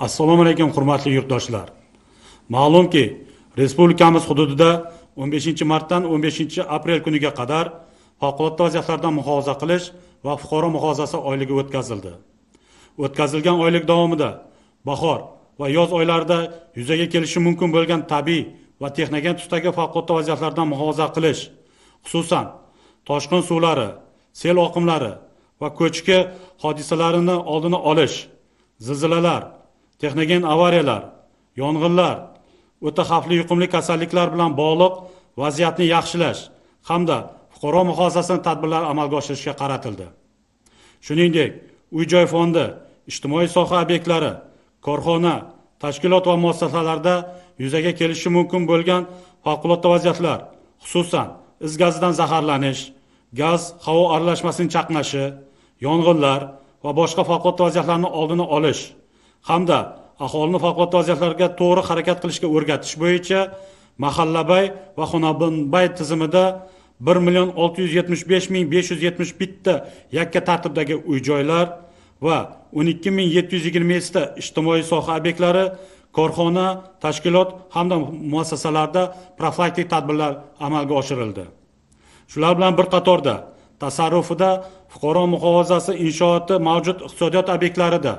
Assalomu alaykum, hurmatli yurtdoshlar. Ma'lumki, respublikamiz hududida 15-martdan 15-aprel kuniga qadar favqulodda vaziyatlardan muhofaza qilish va fuqaro muhofazasi oyligi o'tkazildi. O'tkazilgan oylik davomida bahor va yoz oylarida yuzaga kelishi mumkin bo'lgan tabiiy va texnogen tusdagi favqulodda vaziyatlardan muhofaza qilish, xususan, toshqin suvlari, sel oqimlari va ko'chki hodisalarini oldini olish, zilzilalar, texnogen avariyalar, yong'inlar, o'ta xavfli yuqumli kasalliklar bilan bog'liq vaziyatni yaxshilash hamda fuqaro muhofazasini tadbirlar amalga oshirishga qaratildi. Shuningdek, uy-joy fondi, ijtimoiy soha obyektlari, korxona, tashkilot va muassasalarda yuzaga kelishi mumkin bo'lgan favqulodda vaziyatlar, xususan, is gazidan zaharlanish, gaz havo aralashmasining chaqnashi, yong'inlar va boshqa favqulodda vaziyatlarni oldini olish hamda aholini favqulodda vaziyatlarga to'g'ri harakat qilishga o'rgatish bo'yicha mahallabay va xonadonbay tizimida 1 675 571 ta yakka tartibdagi uy-joylar va 12 727 ta ijtimoiy soha obyektlari, korxona, tashkilot hamda muassasalarda profilaktik tadbirlar amalga oshirildi. Shular bilan bir qatorda tasarrufida fuqaro muhofazasi inshooti mavjud iqtisodiyot obyektlarida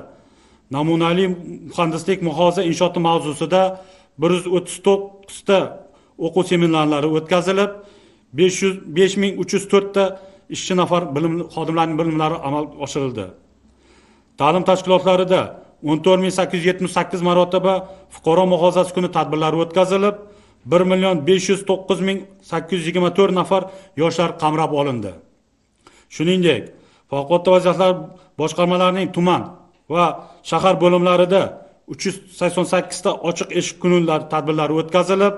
namunali muhandislik muhofaza inshooti mavzusida 139 ta o'quv seminarlari o'tkazilib, 5304 ta ishchi nafar bilim xodimlarining bilimlari amalga oshirildi. Ta'lim tashkilotlarida 14878 marotaba fuqaro muhofazasi kuni tadbirlari o'tkazilib, 1 509 824 nafar yoshlar qamrab olindi. Shuningdek, favqulodda vaziyatlar boshqarmalarining tuman va shahar bo'limlarida 388 ta ochiq eshik kunlari tadbirlari o'tkazilib,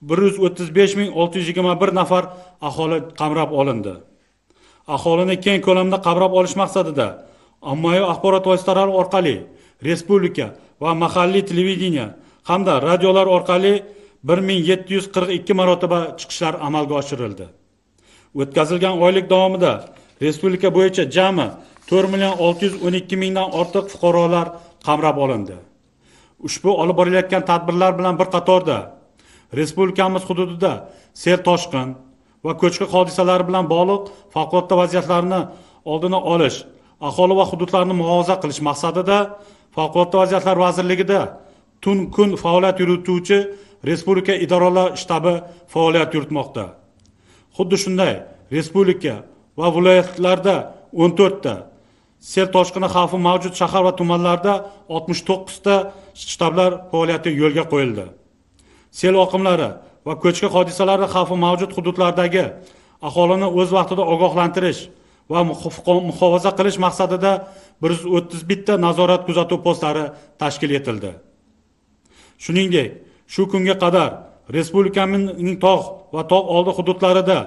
135 621 nafar aholi qamrab olindi. Aholini keng ko'lamda qamrab olish maqsadida ommaviy axborot vositalari orqali respublika va mahalliy televideniye hamda radiolar orqali 1742 marotaba chiqishlar amalga oshirildi. O'tkazilgan oylik davomida respublika bo'yicha jami 4 612 mingdan ortiq fuqarolar qamrab olindi. Ushbu olib borilayotgan tadbirlar bilan bir qatorda respublikamiz hududida sel toshqin va ko'chki hodisalari bilan bog'liq favqulodda vaziyatlarni oldini olish, aholi va hududlarni muhofaza qilish maqsadida Favqulodda vaziyatlar vazirligida tun kun faoliyat yurituvchi Respublika idoralar shtabi faoliyat yuritmoqda. Xuddi shunday respublika va viloyatlarda 14 ta sel toshqini xavfi mavjud shahar va tumanlarda 69 ta shtablar faoliyati yo'lga qo'yildi. Sel oqimlari va ko'chki hodisalari xavfi mavjud hududlardagi aholini o'z vaqtida ogohlantirish va muhofaza qilish maqsadida 131 ta nazorat kuzatuv postlari tashkil etildi. Shuningdek, shu kunga qadar respublikamizning tog' va tog' oldi hududlarida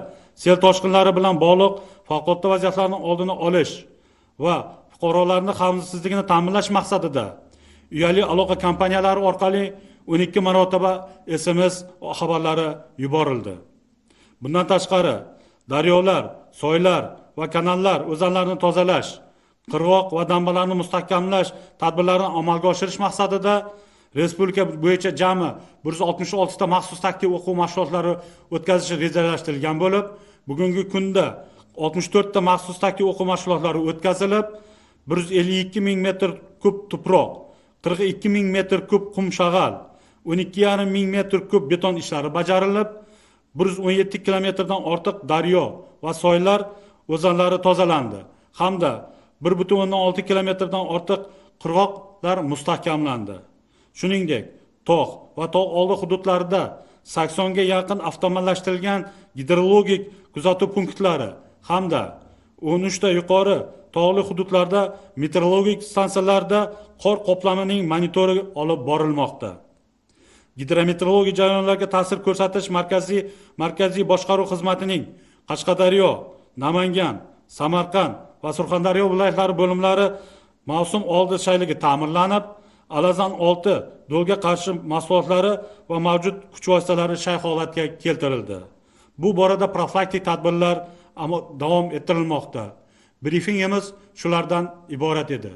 sel toshqinlari bilan bog'liq favqulodda vaziyatlarning oldini olish va fuqarolarning xavfsizligini ta'minlash maqsadida uyali aloqa kompaniyalari orqali 12 marotaba SMS xabarlari yuborildi. Bundan tashqari, daryolar, soylar va kanallar, o'zanlarni tozalash, qirg'oq va dambalarni mustahkamlash tadbirlarini amalga oshirish maqsadida respublika bo'yicha jami 166 ta maxsus taktik o'quv mashg'ulotlari o'tkazish rejalashtirilgan bo'lib, bugungi kunda 64 ta maxsus taktik o'quv mashg'ulotlari o'tkazilib, 152 ming metr kub tuproq, 42 ming metr kub qum shag'al, 12,5 ming metr kub beton ishlari bajarilib, 117 kilometrdan ortiq daryo va soylar o'zanlari tozalandi hamda 1,6 kilometrdan ortiq qirg'oqlar mustahkamlandi. Shuningdek, tog' va tog' oldi hududlarida 80 ga yaqin avtomatlashtirilgan gidrologik kuzatuv punktlari hamda 13 ta yuqori tog'li hududlarda meteorologik stansiyalarda qor qoplamining monitori olib borilmoqda. Gidrometeorologik jarayonlarga ta'sir ko'rsatish markaziy boshqaruv xizmatining Qashqadaryo, Namangan, Samarqand va Surxondaryo viloyatlari bo'limlari mavsum oldi shayligi ta'mirlanib, Alazan 6 do'lga qarshi mahsulotlari va mavjud kuch vositalari shay holatga keltirildi. Bu borada profilaktik tadbirlar davom ettirilmoqda. Brifingimiz shulardan iborat edi.